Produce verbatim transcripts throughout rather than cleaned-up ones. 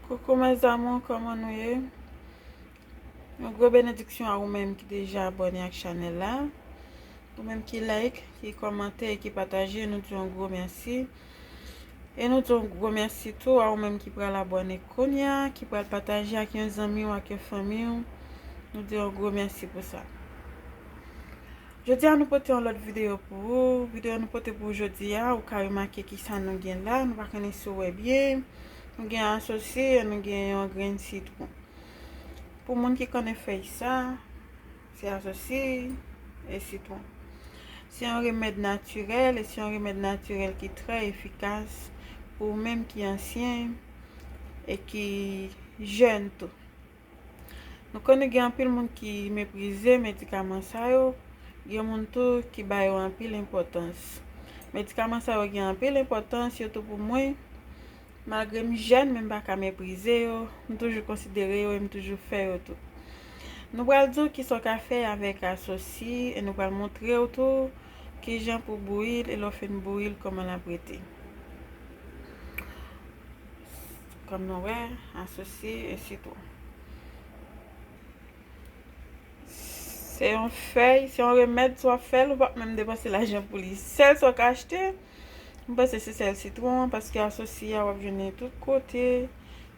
Coucou mes amours, kòman nou ye? Yon gwo benediksyon a ou menm ki deja abòne ak chanèl la. Ou menm ki like, ki kòmante e ki pataje, nou di yon gwo mèsi. E nou di yon gwo mèsi tou a ou menm ki pral abòne kounye a, ki pral pataje ak yon zanmi w, ak yon fanmi w. Nou di yon gwo mèsi pou sa. Jodi a nou pote yon lòt videyo pou ou. Videyo nou pote pou ou jodi a, ou ka remake kisa nou gen la. Nou pa konnen si w wè byen. Nou gen asosi e nou gen yon grenn sitwon. Pou moun ki konnen fèy sa, se asosi e sitwon. Se yon remèd natirèl e se yon remèd natirèl ki trè efikas pou ou menm ki ansyen e ki jèn tou. Nou konnen gen anpil moun ki meprize medikaman sa yo, gen moun tou ki ba yo anpil enpòtans. Medikaman sa yo gen anpil enpòtans, sitou pou mwen. Malgre m jèn, men m pa ka meprize yo, m toujou konsidere yo e m toujou fè yo tou. Nou pral di w kisa w ka fè avèk asosi e nou pral montre w tou kijan pou bouyi l e lè w fin bouyi l, kòman l ap rete. Kòm nou wè, asosi e sitwon. Se yon fèy, se yon remèd, si w ap fè l, ou p ap menm depanse lajan pou li. Sèl sa w ka achte, m panse se sèl sitwon an, paske asosi a w ap jwenn li tout kote.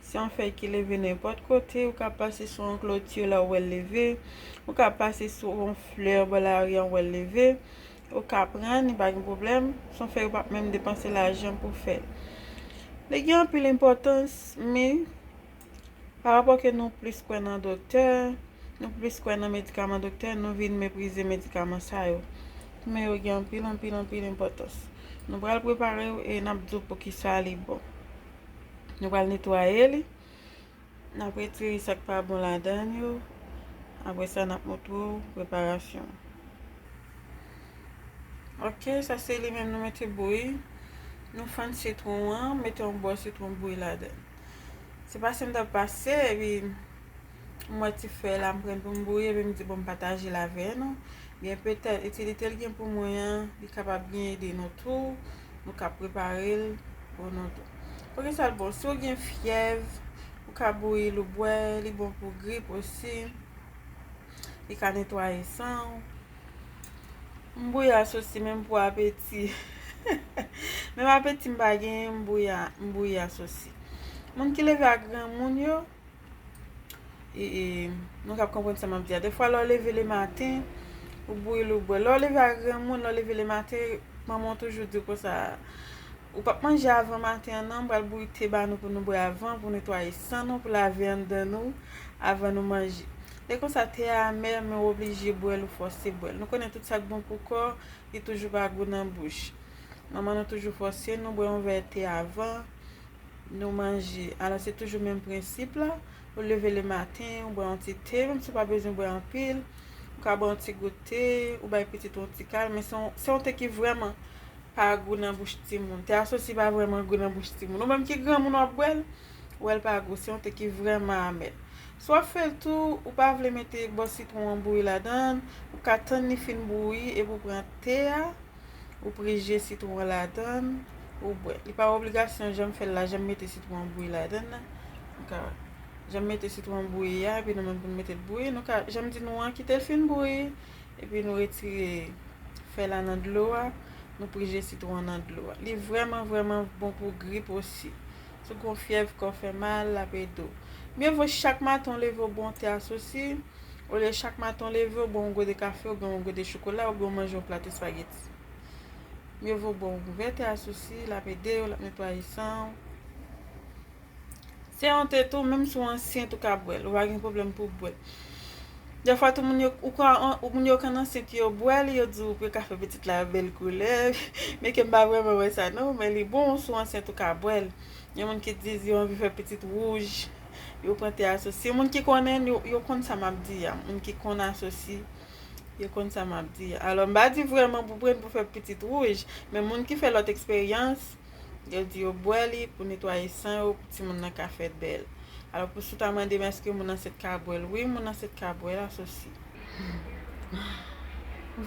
Se yon fèy ki leve nenpòt kote, ou ka pase sou yon kloti la, ou wè l leve. Ou ka pase sou yon flè bò lari a, ou wè l leve. Ou ka pran, li pa gen pwoblèm. Se yon fèy ou p ap menm depanse lajan pou fè l. Li gen anpil enpòtans, men pa rapò ke nou plis kwè nan doktè, nou plis kwè nan medikaman doktè, nou vin meprize medikaman sa yo. Men yo gen anpil, anpil, anpil enpòtans. Nou pral prepare yo e n ap di w poukisa li bon. Nou pral netwaye li. N ap retire sa k pa bon ladan l yo. Apre sa, n ap montre w preparasyon an. Ok, sa se li menm nou mete bouyi. Nou fann sitwon an, mete yon bò sitwon bouyi ladan l. Se pase m t ap pase, epi m wè ti fèy la, m pran pou m bouyi, epi m di, bon, m pataje l avè nou. Byen petèt, itilite l gen pou mwen an, li kapab byen ede nou tou. Nou ka prepare l pou nou tou. Poukisa l bon? Si w gen fyèv, ou ka bouyi l, ou bwè, li bon pou grip osi. Li ka netwaye san w. M bouyi asosi menm pou apeti. Menm apeti m pa genyen, m bouyi a, m bouyi asosi. Moun ki leve ak granmoun yo, e, e, nou kab konprann sa m ap di a. Defwa, lè w leve lematen, ou bouyi l, ou bwè. Lè w leve ak granmoun, lè w leve lematen, manman w toujou di w konsa, ou p ap manje avan maten an, non, m pral bouyi te ba nou pou nou bwè avan, pou netwaye san nou, pou lave anndan nou, avan nou manje. Lè konsa, te a amè, men w oblije bwè l, ou fòse bwè l. Nou konnen tout sa k bon pou kò, li toujou pa gou nan bouch. Manman nou toujou fòse nou bwè yon vè te avan nou manje. Alò, se toujou menm prensip la. Ou leve lematen, ou bwè yon ti te, menm si w pa bezwen bwè anpil. Ou ka bwè yon ti gout te, ou bay pitit ou yon ti kal, men se yon, se yon te ki vrèman pa gou nan bouch timoun. Te asosi pa vrèman gou nan bouch timoun. Ou menm ki granmoun w ap bwè l, ou wè l pa gou. Se yon te ki vrèman amè. Si w ap fè l tou, ou pa vle mete bò sitwon an bouyi ladan l, ou ka tann li fin bouyi epi w pran te a, ou prije sitwon an ladan l, ou bwè. Li pa obligasyon jan m fè l la, jan m mete sitwon an bouyi ladan l la. Ou ka wè. Jan m mete sitwon an bouyi a, epi nou menm pou n mete l bouyi, nou ka, jan m di nou an, kite l fin bouyi, epi nou retire fèy la nan dlo a, nou prije sitwon an nan dlo a. Li vrèman, vrèman bon pou grip osi. Si w gen fyèv, kò fè mal, l ap ede w. Mye vo chak maten w leve w bwè yon te asosi, olye chak maten w leve w bwè yon gode kafe, oubyen yon gode chokola, oubyen w manje yon plat espageti. Mye vo bwè yon vè te asosi, l ap ede w, l ap netwaye san w. Se yon te tou, menm si w ansent ou ka bwè l, ou pa gen pwoblèm pou w bwè l. Defwa tou moun yo, ou ka, ou moun yo konn ansent yo bwè l, yo di w pou yo ka fè pitit la bèl koulè, men ke m pa vrèman wè sa non, men li bon, si w ansent ou ka bwè l. Gen moun ki di yo anvi fè pitit wouj, yo pran te asosi. Moun ki konnen, yo, yo konn sa m ap di a. Moun ki konn asosi, yo konn sa m ap di a. Alò, m pa di vrèman pou pran pou fè pitit wouj, men moun ki fè lòt eksperyans, yo di yo bwè li pou netwaye san yo, pou timoun nan ka fèt bèl. Alò, pou si w ta mande m èske moun ansent ka bwè l, wi, moun ansent ka bwè l asosi.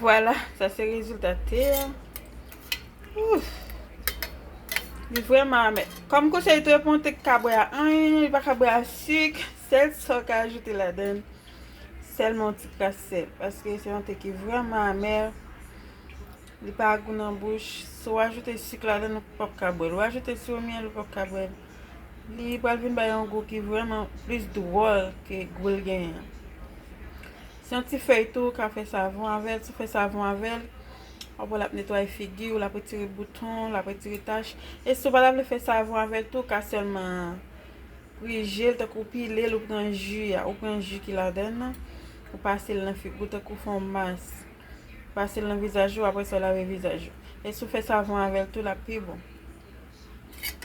Vwala, sa se rezilta te a. Ouf. Li vrèman amè. Kòm konsèy tou, e pa yon te ki ka bwè a anyen, li pa ka bwè a sik, sèl sa w ka ajoute ladan l, sèlman yon ti kras sèl, paske se yon te ki vrèman amè, li pa gou nan bouch. Si w ajoute sik ladan l, ou p ap ka bwè l. Ou ajoute siwo myèl, ou p ap ka bwè l. Li pral vin bay yon gou ki vrèman plis dwòl ke gou l genyen an. Se yon ti fèy tou, ou ka fè savon avè l. Si w fè savon avè l, w ap wè l ap netwaye figi w, l ap retire bouton, l ap retire tach. E si w pa ta vle fè savon avè l tou, ou ka sèlman prije l, tankou w pile l, ou pran ji a, ou pran ji ki ladan l nan, ou pase l nan figi w tankou fè yon mas. Pase l nan vizaj ou, apre sa w lave vizaj ou. E si w fè savon avè l tou, l ap pi bon.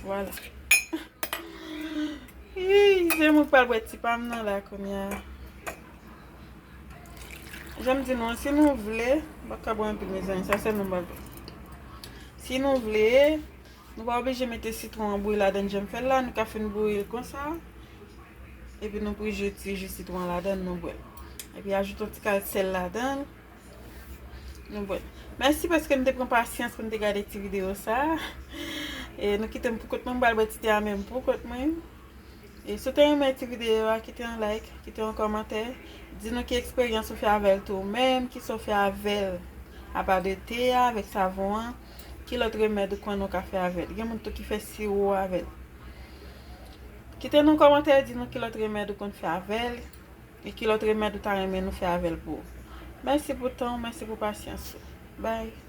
Vwala. Ih, se mwen k pral bwè ti pa m nan la kounye a. Jan m di nou an, si nou vle, m pa ka bwè anpil mezanmi, sa sèlman m pral bwè. Si nou vle, nou pa oblije mete sitwon an bouyi ladan l jan m fè l la, nou ka fin bouyi l konsa. Epi nou prije ti ji sitwon an ladan l, nou bwè l. Epi ajoute yon ti kal sèl ladan l, nou bwè l. Mèsi paske nou te pran pasyans pou nou te gade ti videyo sa. E nou kite m pou kont mwen, m pral bwè ti te a menm pou kont mwen. E si w te renmen ti videyo a, kite yon like, kite yon kòmantè. Di nou ki eksperyans ou fè avè l tou ou menm, kisa w fè avè l. Apa de te a, avèk savon an, ki lòt remèd ou konn ou ka fè avè l. Gen moun tou ki fè siwo avè l. Kite nou kòmantè, di nou ki lòt remèd ou konn fè avè l. E ki lòt remèd ou ta renmen nou fè avè l pou ou. Mèsi pou tan w, mèsi pou pasyans ou. Bye.